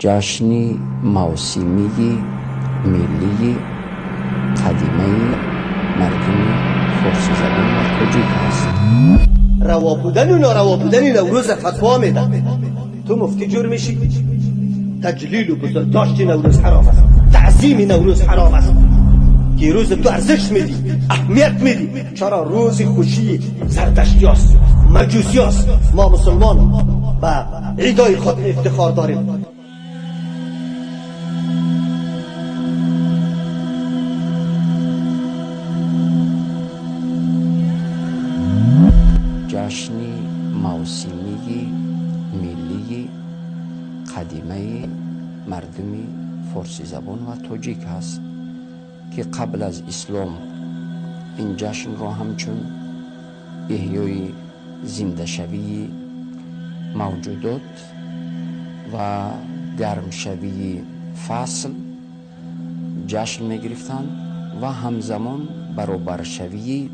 جشنی موسمی ملی قدیمه مردم فارسی زبان و تاجیک است. روا بودن و ناروا بودن نوروز فتوا میده. تو مفتی جور میشی. تجلیل و بزرگداشت نوروز حرام است، تعظیم نوروز حرام است. که روز تو ارزش میدی، اهمیت میدی. چرا روز خوشی زردشتی است، مجوسی است. ما مسلمان به عیدای خود افتخار داریم. جشنی موسمی ملی قدیمه مردم فارسی زبان و تاجیک است که قبل از اسلام این جشن را همچون احیای زنده شوی موجودات و گرم شوی فصل جشن می گرفتند و همزمان برابرشوی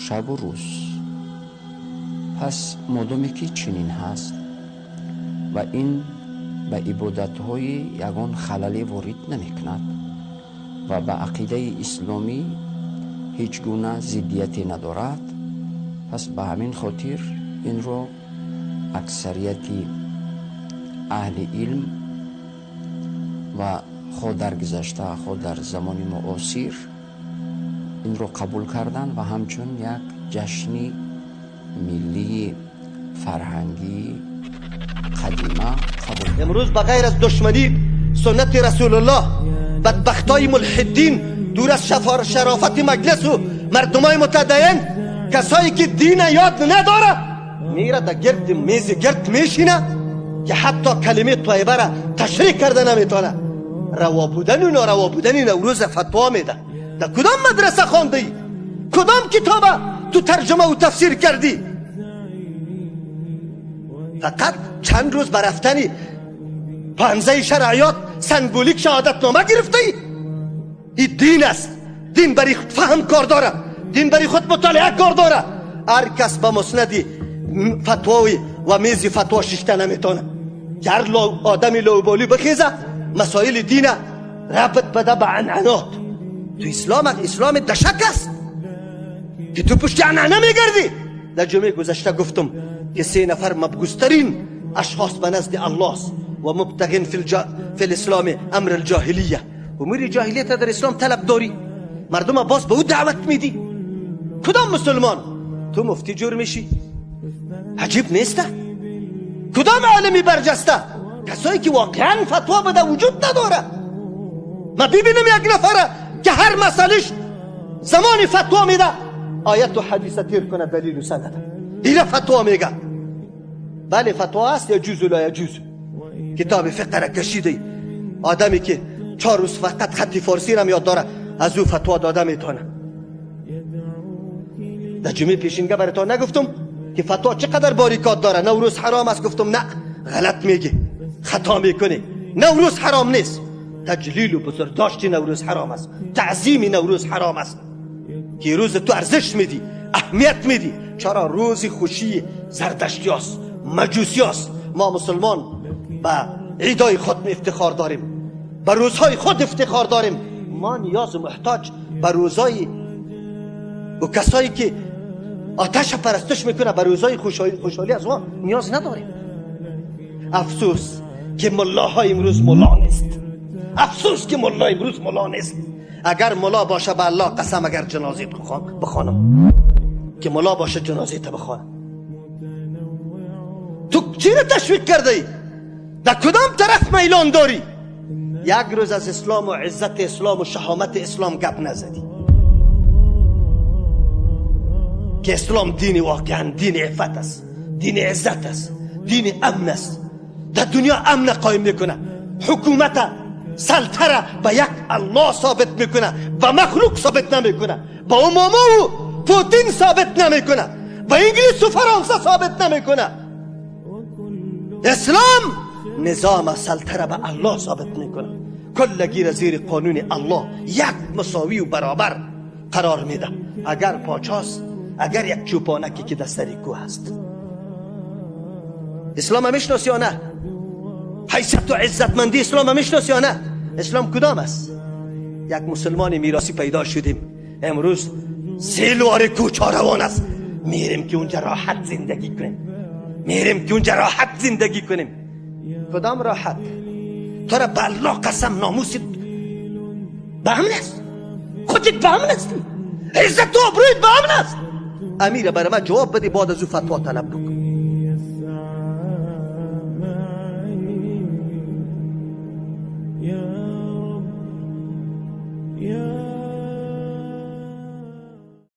شب و روز. پس مادامی که چنین هست و این به عبادت‌های یگان خللی وارد نمی‌کند و به عقیده اسلامی هیچ گونه ضدیتی ندارد، پس به همین خاطر این را اکثریت اهل علم و خود در گذشته خود در زمان معاصر این را قبول کردند و همچون یک جشن ملی فرهنگی قدیمه قبول. امروز به غیر از دشمنی سنت رسول الله، بدبختای ملحدین دور از شرافت مجلس و مردمای متدین، کسایی که دین یاد نداره میره در گرد میز گرد میشینه که حتی کلمه طیبه را تشریح کرده نمیتونه. روا بودن و ناروا بودن نوروز فتوا میده. در کدام مدرسه خوانده ای؟ کدام کتابه تو ترجمه و تفسیر کردی؟ فقط چند روز برفتنی پانزه شرعیات سنبولیک شهادت نامه گرفته ای؟ این دین است. دین برای خود فهم کار داره، دین برای خود مطالعه کار داره. هر کس به مسندی فتوای و میز فتوا ششته نمیتونه. هر آدمی لوبالی بخیزه مسائل دین ربط بده به عنعنات. تو اسلام، اسلام دشک است که تو پشت عنعنه میگردی. در جمعه گذشته گفتم که 3 نفر مبغوضترین اشخاص به نزد الله است و مبتغین فی الاسلام امر الجاهلیه. امور جاهلیت در اسلام طلب داری، مردم باز به او دعوت میدی. کدام مسلمان؟ تو مفتی جور میشی؟ عجیب نیسته؟ کدام عالمی برجسته؟ کسایی که واقعا فتوا بده وجود نداره. ما ببینم یک نفره که هر مسئلهش زمانی فتوا میده، آیت و حدیث تیر کنه، دلیل و سند اینا فتوا میگه. بله فتوا است، یجوز و لا یجوز. کتاب فقه را کشیده، آدمی که 4 روز فقط خط فارسی را یاد داره از او فتوا داده میتونه. در جمعه پیشینگه براتون نگفتم که فتوا چقدر باریکات داره؟ نوروز حرام است، گفتم نه غلط میگی، خطا میکنی. نوروز حرام نیست. تجلیل و بزرگداشت نوروز حرام است، تعظیم نوروز حرام است. که روز تو ارزش میدی، اهمیت میدی. چرا روز خوشی زردشتی است، مجوسی است. ما مسلمان به عیدای خود افتخار داریم، به روزهای خود افتخار داریم. ما نیاز و محتاج به روزهای و کسایی که آتش پرستش میکنه، به روزهای خوشحالی از ما نیاز نداریم. افسوس که ملاهای امروز ملا نیست. افسوس که ملا امروز ملا نیست. اگر ملا باشه به الله قسم اگر جنازه بخوانم، که ملا باشه جنازه تا بخوانم. تو چی را تشویق کرده ای؟ در کدام طرف میلان داری؟ یک روز از اسلام و عزت اسلام و شهامت اسلام گپ نزدی که اسلام دین واقعا دین عفت است، دین عزت است، دین امن است. در دنیا امن قایم میکنه، حکومت سلطره به یک الله ثابت میکنه، به مخلوق ثابت نمیکنه، به اوباما و پوتین ثابت نمیکنه، به انگلیس و فرانسه ثابت نمیکنه. اسلام نظام سلطره به الله ثابت میکنه. کلگی زیر قانون الله یک مساوی و برابر قرار میده. اگر پاچاست، اگر یک چوپانکی که در سر کوه هست. اسلام میشناسی یا نه؟ حیثیت و عزتمندی اسلام میشناسی یا نه؟ اسلام کدام است؟ یک مسلمان میراثی پیدا شدیم، امروز سیلوار کوچا روان است، میریم که اونجا راحت زندگی کنیم، میریم که اونجا راحت زندگی کنیم. کدام راحت؟ تو را به الله قسم ناموس به امن است، خودت به امن است، عزت و آبرویت به امن است. امیر برای من جواب بده، بعد از او فتوا طلب بکن.